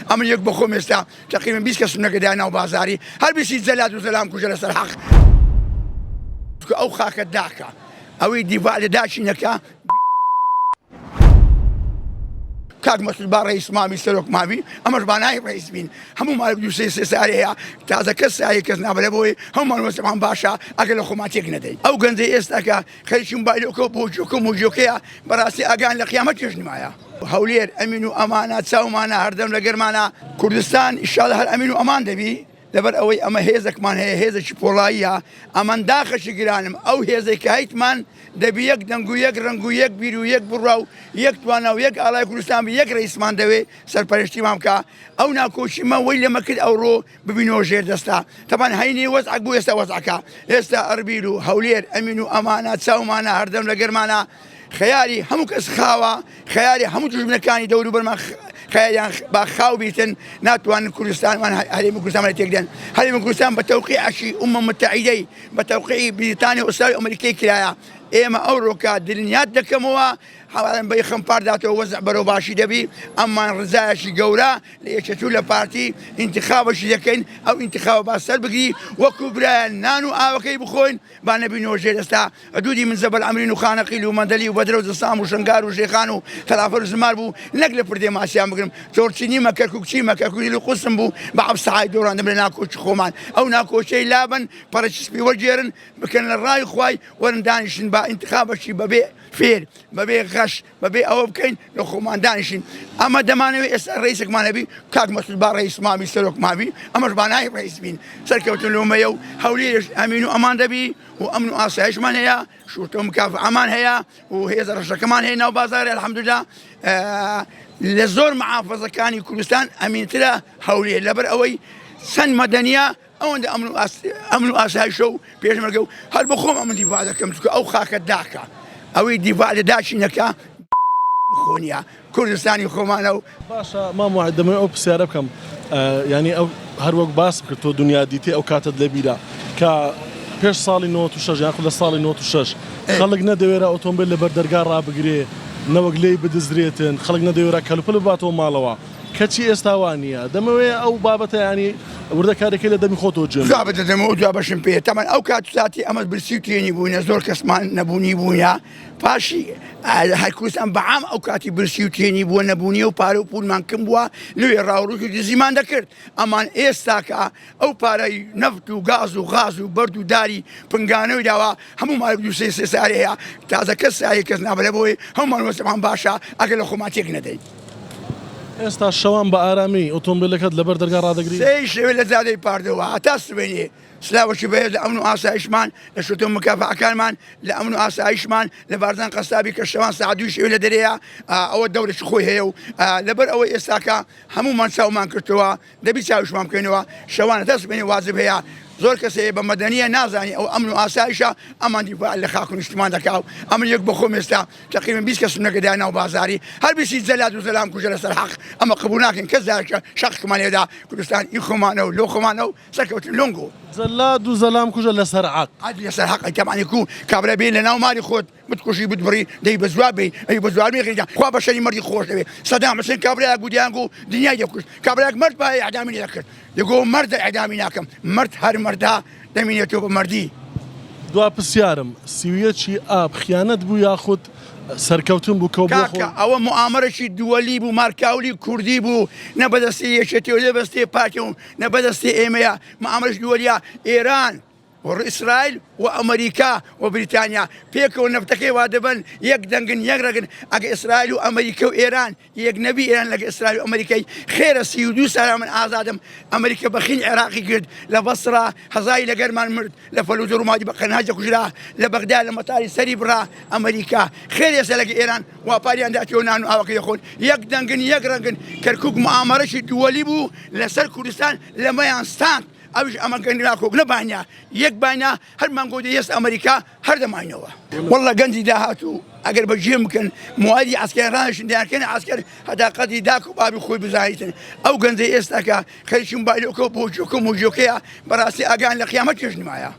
ئەمن یەک بە خۆم ئێستا تەقریبەن 20 کەسم نەگەدا ناو بازاری هەر بیسی جەلاد و زەلام کوژە لەسەر حەق ئەو خاکە داکە ئەوەی دیفاع لە داچی نەکا کاک مەسعود با ڕئیس مامی سەرۆک مامی ئەمەش با نایب ڕئیس بین هەموو مالک دوو سێ سێ سارێ هەیە تازە کەس سایە کەس نابلە بۆی هەمومان وەزعمان باشە ئەگەر لە خۆمان تێک نەدەین ئەو گەنجەی ئێستاکە خەریکی موبایلۆکە و بۆجۆکە و مۆجۆکەیە بەڕاستی ئاگان لە قیامەت پێش نمایە هەولێر ئەمین و ئەمانە چاومانە هەردەم لە گەرمانە کوردستان ئیشاڵ هەر ئەمین و ئەمان دەبی لەبەر ئەوەی ئەمە هێزێکمان هەیە هێزێکی پۆڵاییە ئەمن داخەکی گرانم ئەو هێزێک کە هەیتمان دەبی یەک دەنگ و یەک ڕەنگ و یەک بیر و یەک بڕوا و یەک توانا و یەک ئاڵای کوردستان بی یەک ڕئیسمان دەوێ سەرپەرشتیمان بکا ئەو ناکۆکیمە وەی لەمە کرد ئەوڕۆ ببینەوە ژێر دەستە تەبان هەینی وەزعەک بوو ئێستا وەزعەکە ئێستا ئەربیل و هەولێر ئەمین و ئەمانە چاومانە هەردەم لەگەرمانە خەیاری هەموو کەس خاوە خەیاری هەموو دوژمنەکانی دەوروبەرمان خەیاریان با خاو بیتن ناتوانن کوردستانمان هەرێمی کوردستان تێکدەن هەرێمی کوردستان بە تەوقیعەکی ئومە متحیدەی بە تەوقیعی بریتانیا و ئیسرائیل و ئەمریکای کرایە ئێمە ئەو ڕۆکە دڵنیات دەکەمەوە حەواڵم بەی خەم پارداتەوە وەزع بەرەو باشی دەبی ئەممان ڕزایەکی گەورە لە یەکێتی و لە پارتی ئینتخابەکی دەکەین ئەو ئینتخابە با سەر بگری وەکو برایان نان و ئاوەکەی بخۆین با نەبینەوە ژێر ئێستا حدودی من زەبەل عەمرین و خانەقیل و مەندەلی و بەدرە و زسام و شنگار و ژێخان و تەلافەر و زمار بوو نەک لە پردێ ماسیان بگرم تۆرچی نیمە کەرکوک چیمە کەرکوک و قوسم بوو بە عەبسەهای دۆڕاندم لە ناکۆکی خۆمان ئەو ناکۆکیەی لابەن پەڕێکی سپی وەرگێرن بکەن لە ڕای خوای وەرن دانیشن با ئینتخابەکی بەبێ فێر بەبێ غەش بەبێ ئەوە بکەین لە خۆمان دانیشین ئەمە دەمانەوێت ئێستا ڕئیسێکمان هەبی کاک مەسعود با ڕئیس مامی سەرۆک مابی ئەمەش با نایب ڕئیس بین سەرکەوتن لۆمەیە و هەولێرش ئەمین و ئەمان دەبی و ئەمن و ئاسایشمان هەیە شورتە و مکافعەمان هەیە و هێزە ڕەشەکەمان هەیە ناو بازارێ الحمدلله لە زۆر محافظەکانی کوردستان ئەمینترە هەولێر لەبەر ئەوەی چەند مەدەنیە ئەوەندە ئەمن و ئەمن و ئاسایشە و پێشمەرگە و هەر بە خۆم ئەمن دیفاع دەکەم چونکە ئەو خاکە داکە ئەوەی دیفاع لە داکی نەکا خۆنیە کوردستانی خۆمانە و باشە مام واحد دەمەوێت ئەو پرسیارە بکەم یانی ئەو هەر وەک باس کرد تۆ دنیا دیتی ئەو کاتت لەبیرە کە پێش ساڵی 96 یاخود لە ساڵی 96 خەڵک نەدەوێرا ئۆتۆمبیل لەبەر دەرگا ڕابگرێ نەوەک لێی بدزرێتن خەڵک نەدەوێرا کەلوپەل بباتەوە ماڵەوە کەچی ئێستا وا نییە. دەمەوێ ئەو بابەتە یانی وردەکاریەکەی لە دەمی خۆتەوە جوێن جواب دەدەمەوە و جوابەشم پێیە. تەبعەن ئەو کات و ساتی ئەمەس برسی و تێنی بووینە زۆر کەسمان نەبوونی بووینە پاشی هەر کوردستان بە عام ئەو کاتی برسی و تێنی بووە نەبوونیە و پارە و پوولمان کم بووە لەوێ ڕاوڕووت و دزیمان دەکرد ئەمان ئێستاکە ئەو پارەی نەفت و گاز و غاز و بەرد و داری پنگانەوەی داوە هەموو مالک دوو سێ سێ سارێ هەیە تازە کەس سایە کەس نابلە بۆی هەمومان وەزعمان باشە ئەگەر لە خۆمان تێک نەدەین. ئێستا شەوان بە ئارامی ئۆتۆمبیلەکەت لەبەر دەرگا ڕادەگری؟ سێی شەوێ لە جادەی پاردەوە هەتا سبەینێ سلاوەکی بەهێز لە ئەمن و ئاسایشمان لە شوتە مکافەکانمان لە ئەمن و ئاسایشمان لە بارزان قەسابی کە شەوان سەعات دووی شەوێ لە دەرێیە ئەوە دەورێکی خۆی هەیە و لەبەر ئەوەی ئێستاکە هەموومان چاومان کردەوە دەبی چاویشمان بکەینەوە شەوان هەتا سبەینێ واجب هەیە زۆر کەس هەیە بە مەدەنیە نازانی ئەو ئەمن و ئاسایشە ئەمان دیفاع لە خاک و نیشتمان دەکا و ئەمن یەک بەخۆم ئێستا تەقریبا 20 کەسم نەگەدا ناو بازاری هەر بیسی جەلاد و زەلام کوژە لەسەر حەق ئەمە قبول ناکەین کەس داکە شەقمان لێدا کوردستان ئی خۆمانە و لۆ خۆمانە و سەرکەوتن لۆنگۆ جەلاد و زەلام کوژە لەسەر عەق عەدل لەسەر حەق تەبعەن کو کابرا بێ لە ناو مالی خۆت بتکوژی بتبڕی دەی بە جواب بی ئەی بە جواب نەخێ خوا بەشەری مەردی خۆش دەوێ سەدام حوسێن کابرایەک بوو دەیان گوو دنیای دەکوشت کابرایەک مەرد بایە ئیعدامی نەدەکرد دەگۆ مەردە ئیعدامی ناکەم مەرد هەر مەردە دەمینێتەوە بە مەردی. دوا پرسیارم، 31 ی ئاب خیانەت بوو یاخود سەرکەوتن بوو کەو بۆ خۆ. کاکە ئەوە موئامەرەکی دووەلی بوو مارکاولی کوردی بوو نە بەدەستی یەکێتی و نە بەدەستی پارتی و نە بەدەستی ئێمەیە موئامەرەکی دووەلیە ئێران و ئیسرائیل و ئەمریکا و بریتانیا پێکەوە نەفتەکەی وا دەبەن یەک دەنگن یەک ڕەگن ئەگە ئیسرائیل و ئەمریکا و ئێران یەک نەبی ئێران لەگە ئیسرائیل و ئەمریکای خێرە 32 ساڵە من ئازادم ئەمریکا بەخین عێراقی کرد لە بەسرا هەزاری لەگەرمان مرد لە فەلوجە ڕومادی بە قەناجە کوژرا لە بەغدا لە مەتاری سەری بڕا ئەمریکا خێر ئێستا لەگە ئێران واپاریان داتەوە نان و ئاوەکەی دەخۆن یەک دەنگن یەک ڕەنگن کەرکوک موئامەرەکی دووەلی بوو لەسەر کوردستان لەمەیان ستاند ئەویش ئەمە گەنج ناکۆک نەبانە یەک بانە هەر مانگۆ دەیەست ئەمریکا هەر دەماینەوە واللە گەنجی داهاتوو ئەگەر بە گوێم بکەن موادی عەسکەر ڕانشن دەیانکەن عەسکەر هەتا قەدری داک و بابی خۆی بزانیتن ئەو گەنجەی ئێستاکە خەریکی موبایلۆکە و بۆجۆکە و مۆجۆکەیە بەڕاستی ئاگایان لە قیامەت پێش نمایە.